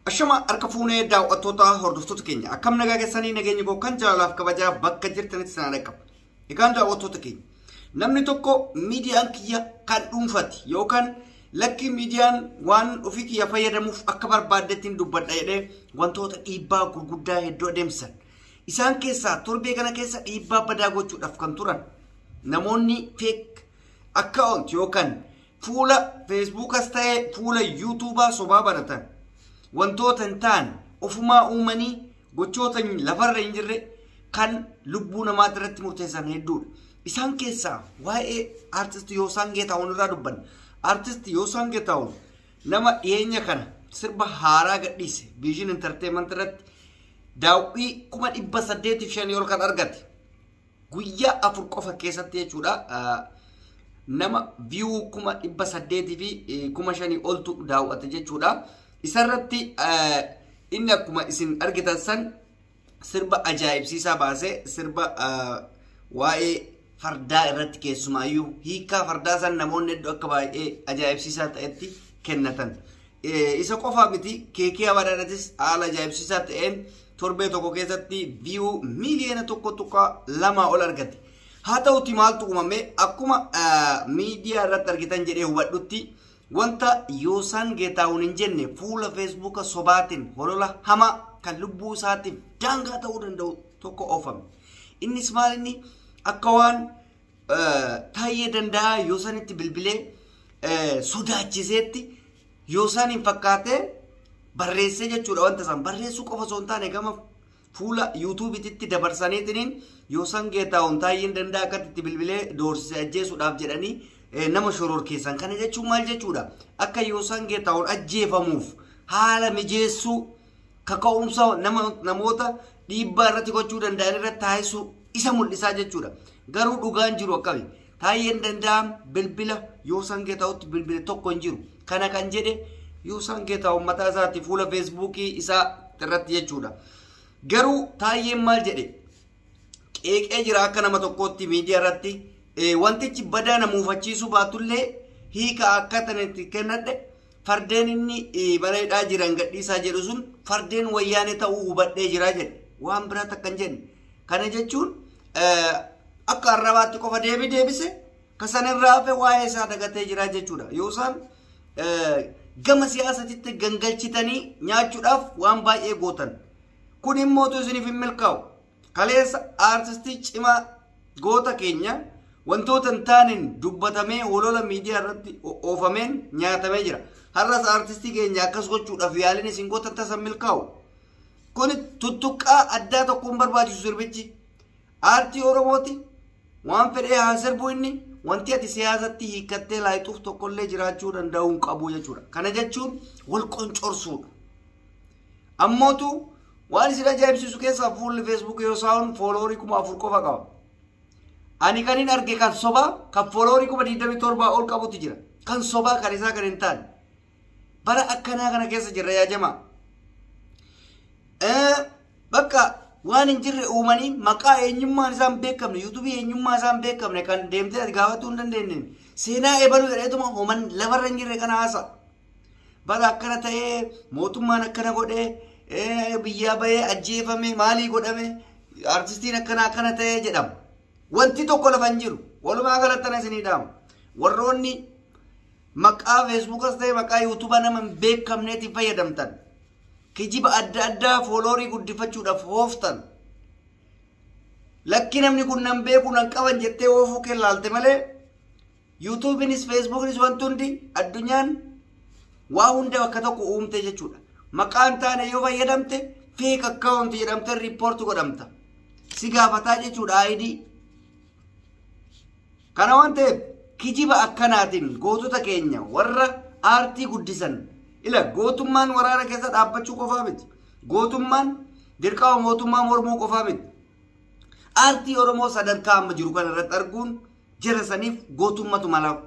Ashama harka fuunee daawwattoota hordoftoota keenya akkam nagaa keessanii nageenya koo kan jaalalaaf kabajaa bakka jirtanitti sana dhaqqaba. Egaan daawwattoota keenya namni tokko miidiyaan kiyya kan dhuunfati yookaan lakki miidiyaan waan ofii kiyya fayyadamuuf akka barbaadettiin dubbadha jedhee wantoota dhiibbaa gurguddaa hedduu adeemsan. Isaan keessaa torbee kana keessa dhiibbaa badaa gochuudhaaf kan turan namoonni fake account yookaan fuula feesbuukas ta'ee fuula yuutuubaa sobaa banatan. Wantoota hin taane ofumaa uumanii gochoota lafarra hin jirre kan lubbuu namaa irratti murteessan hedduudha. Isaan keessaa waa'ee aartist Yoosaan Geetahuun irraa dubbanna. Aartist Yoosaan Geetahuun nama dhiyeenya kana sirba haaraa gadhiise Vision Entertainment irratti daawwii 805,000 ol kan argate guyyaa 4 qofa keessatti jechuudha. Nama view 805,000 oltu daawwate jechuudha. Isarratti inni akkuma isin argitan san sirba ajaa'ibsiisaa baasee sirba waa'ee fardaa irratti keessumaayyuu hiikaa fardaa san namoonni hedduu akka baay'ee ajaa'ibsiisaa ta'etti kennatan. Isa qofaa miti keekii abadaadhatis haala ajaa'ibsiisaa ta'een torbee tokko keessatti view 1.2 million ol argate. Haa ta'uti maaltu uumame akkuma miidiyaa irratti argitan jedhee hubadhutti wanta Yoosaan Geetahuun hin jenne fuula feesbuuka sobaatiin holola hamaa kan lubbuu isaatiif daangaa ta'uu danda'u tokko oofame. Innis maal inni akka waan Taayyee Danda'aa Yoosaanitti bilbilee sodaachiseetti Yoosaan hin fakkaatee barreessee jechuudha wanta isaan barreessuu qofa osoo hin taane gama fuula yuutuubititti dabarsaniitiin Yoosaan Geetahuun Taayyeen Danda'aa akkatti bilbilee doorsisee ajjeesuudhaaf jedhanii nama shororkeessan. Kana jechuun maal jechuudha? Akka Yoosaan Geetahuun ajjeefamuuf haala mijeessuu kaka'umsa namoota dhiibbaa irratti gochuu danda'an irratti taasisuu isa mul'isaa jechuudha. Garuu dhugaan jiru akkami? Taayyeen Danda'aa bilbila Yoosaan Geetahuutti bilbile tokko hin jiru. Kana kan jedhe Yoosaan Geetahuun mataa isaatti fuula feesbuukii isaa irratti jechuudha. Garuu Taayyeen maal jedhe? Qeeqee jira akka nama tokkootti miidiyaa irratti wantichi badaa na muufachiisuu baatullee hiika akka tanatti kennadhe fardeen inni bareedaa jiran gadhiisaa jedhu sun fardeen wayyaanee ta'uu hubadhee jira jedhe waan biraa takka hin jenne. Kana jechuun akka arrabaatti qofa deebi deebise kasanirraa hafe waa'ee isaa dagatee jira jechuudha. Yoosaan gama siyaasatitti gangalchitanii nyaachuudhaaf waan baay'ee gootan. Kun immoo isiniif hin milkaa'u. Kaleessa aartistii cimaa goota keenya wantoota hin taaneen dubbatamee holola miidiyaa irratti oofameen nyaatamee jira. Har'as aartistii keenya akkas gochuudhaaf yaaliin isin gootan tasa milkaa'u. Kun tuttuqqaa addaa tokkoon barbaachisu sirbichi. Aartii Oromooti waan fedhee haa sirbu inni wanti ati siyaasatti hiikkattee laayixuuf tokkollee jiraachuu danda'uu hin qabu jechuudha. Kana jechuun wal qoncorsuudha. Ammootu waan isin ajaa'ibsiisu keessaa fuulli feesbuukii Yoosaawun followerii 4,000 qofa qaba. Ani kan hin arge kan sobaa kan followerii 27,000 ol qabutu jira. Kan sobaa kan isaa kan hin taane. Bara akkanaa kana keessa jirra yaa jamaa. Bakka waan hin jirre uumanii maqaa eenyummaan isaan beekamne yuutuubii eenyummaa isaan beekamne kan deemtee ati gaafachuu hin dandeenye seenaa eebaluu jedheetuma homan lafarra hin jirre kana haasa. Bara akkana ta'ee mootummaan akkana godhee biyyaa bahee ajjeefame maalii godhame aartistiin akkana akkana ta'ee jedhama. Wanti tokko lafa hin jiru. Walumaa galatti ana isinii dhaama. Warroonni maqaa feesbuukas ta'e maqaa yuutuubaa nama hin beekamneetiin fayyadamtan. Kijiba adda addaa followerii guddifachuudhaaf hooftan. Lakki namni kun nan beeku nan qaban jettee oofuu kee laalte malee yuutuubiinis feesbuuknis wanti hundi addunyaan waa hunda bakka tokko uumte jechuudha. Maqaan taane yoo fayyadamte fake account jedhamte report godhamta. Si gaafataa jechuudha ID. Kana waan ta'eef kijiba akkanaatiin gootota keenya warra aartii guddisan ila gootummaan waraana keessa dhaabbachuu qofaa miti. Gootummaan dirqama mootummaa mormuu qofaa miti. Aartii Oromoo sadarkaa amma jiru kana irratti arguun jara saniif gootummatu malaaf.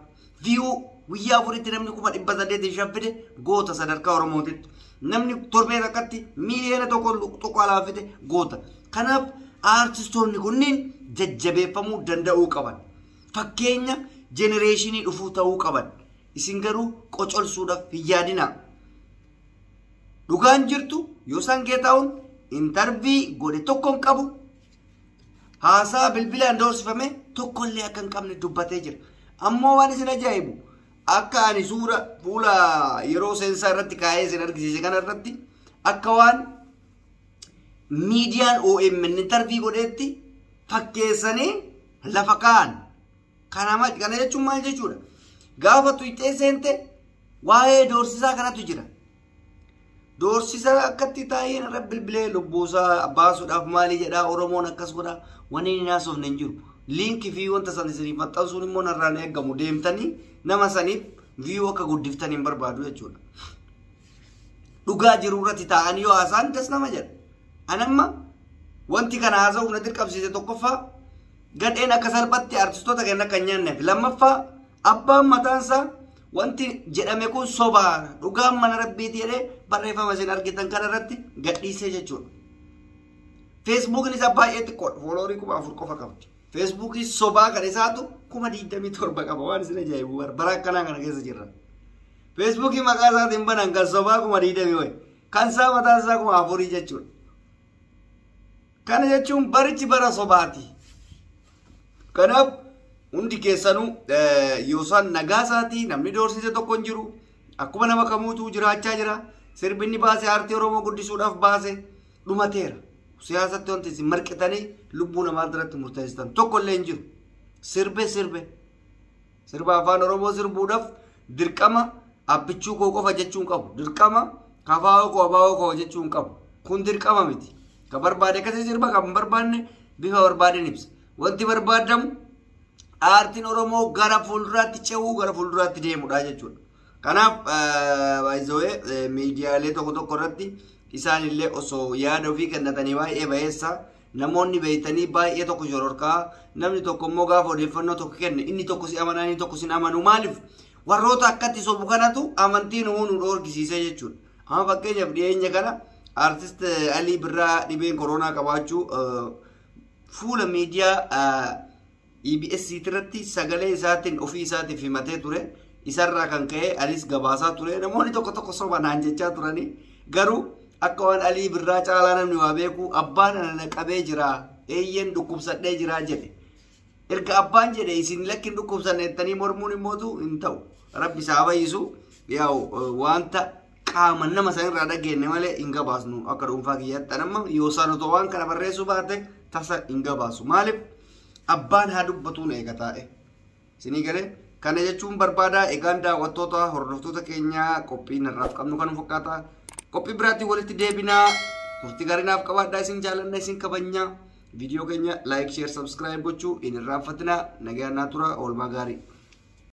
View guyyaa 4tti namni 805,000 fide goota sadarkaa Oromootitti. Namni torbee takkatti 1.2 million fide goota. Kanaaf aartistoonni kunniin jajjabeeffamuu danda'uu qaban. Fakkeenya generationii dhufuu ta'uu qaban. Isin garuu qocolsuudhaaf hin yaadinaa. Dhugaan jirtu Yoosan Geetahuun intarvii godhe tokko hin qabu. Haasaa bilbilaan doorsifame tokkollee akka hin qabne dubbatee jira. Ammoo waan isin ajaa'ibu akka ani suura fuula yeroo seensaa irratti kaa'ee isin argisiise kana irratti akka waan miidiyaan OMN intarvii godheetti fakkeessanii lafa kaa'an. Kana jechuun maal jechuudha? Gaafa tuyxee seente waa'ee doorsisaa kanatu jira. Doorsisa akkatti taa'een irra bilbilee lubbuusaa baasuudhaaf maalii jedhaa Oromoon akkas godhaa wanni inni haasofne hin jiru. Liinkii fi wanta san isiniif maxxansuun immoo narraan eegamu deemtanii nama saniif viyuu akka guddiftan hin barbaadu jechuudha. Dhugaa jiru irratti taa'anii yoo haasa'an das nama jedha. Anamma wanti kana haasa'uuf na dirqamsiise tokkoffaa gadheen akka salphatti artistoota keenya akka hin nyaanneef lammaffaa abbaan mataansaa wanti jedhame kun sobaa dhugaan mana rabbiiti jedhee barreeffama isin argitan kana irratti gadhiisee jechuudha. Feesbuukiin isaa baay'ee xiqqoodha. Fooloorii 4,000 qofa qabdi. Feesbuukii sobaa kan isaatu 27,000 qaba. Waan isin ajaa'ibu bara akkanaa kana keessa jirra. Feesbuukii maqaa isaatiin banan kan sobaa 20,000 wayi. Kan isaa mataan isaa 4,000 jechuudha. Kana jechuun barichi bara sobaati. Kanaaf hundi keessanuu Yoosaan nagaa isaatii namni doorsise tokko hin jiru. Akkuma nama kamuutu jiraachaa jira. Sirbinni baase aartii Oromoo guddisuudhaaf baase dhumateera. Siyaasatti wanti isin marqitanii lubbuu namaa irratti murteessitan tokko illee hin jiru. Sirbe sirbe. Sirba afaan Oromoo sirbuudhaaf dirqama abbichuu koo qofa jechuu hin qabu. Dirqama kafaa'oo koo abaa'oo koo jechuu hin qabu. Kun dirqama miti. Ka barbaade akkasii sirba kan hin barbaanne bifa barbaadeen ibsa. Wanti barbaadamu aartiin Oromoo gara fuulduraatti ce'uu gara fuulduraatti deemudha jechuudha. Kanaaf baay'isawee miidiyaalee tokko tokko irratti isaan illee osoo yaada ofii kennatanii baay'ee bayeessa. Namoonni beeytanii baay'ee tokko shororkaa namni tokko immoo gaafa odeeffannoo tokko kenne inni tokko si amanaa inni tokko si amanu maaliif warroota akkatti sobu kanatu amantii nuu nu dhoorgisiisee jechuudha. Amma fakkeenyaaf dhiyeenya kana aartist Alii Birraa dhibeen koronaa qabaachuu fuula miidiyaa EBS irratti sagalee isaatiin ofii isaatiif himatee ture. Isarraa kan ka'e anis gabaasaa ture. Namoonni tokko tokko soba naan jechaa turanii garuu akka waan Alii Birraa caalaa namni waa beeku abbaan ana qabee jira eeyyeen dhukkubsadhee jira jedhe. Erga abbaan jedhe isin lakkin dhukkubsanne jettanii mormuun immootu hin ta'u. Rabbi isaa fayyisu yaa'u wanta qaama nama sanirraa dhageenye malee hin gabaasnu akka dhuunfaa kiyyaatti. Anamma Yoosaan otoo waan kana barreessuu baate tasa hin gabaasu. Maaliif abbaan haa dubbatuun eega taa'e. Isinii galee kana jechuun barbaada. Egaan daawwattoota hordoftoota keenyaa qophii narraaf qabnu kan fakkaata. Qophii biraatti walitti deebinaa. Turtii gaarii naaf qabaadhaa. Isin jaalanna isin kabajnaa. Viidiyoo keenya like, share, subscribe gochuu hin irraanfatinaa. Nagaan naa tura. Oolmaa gaarii.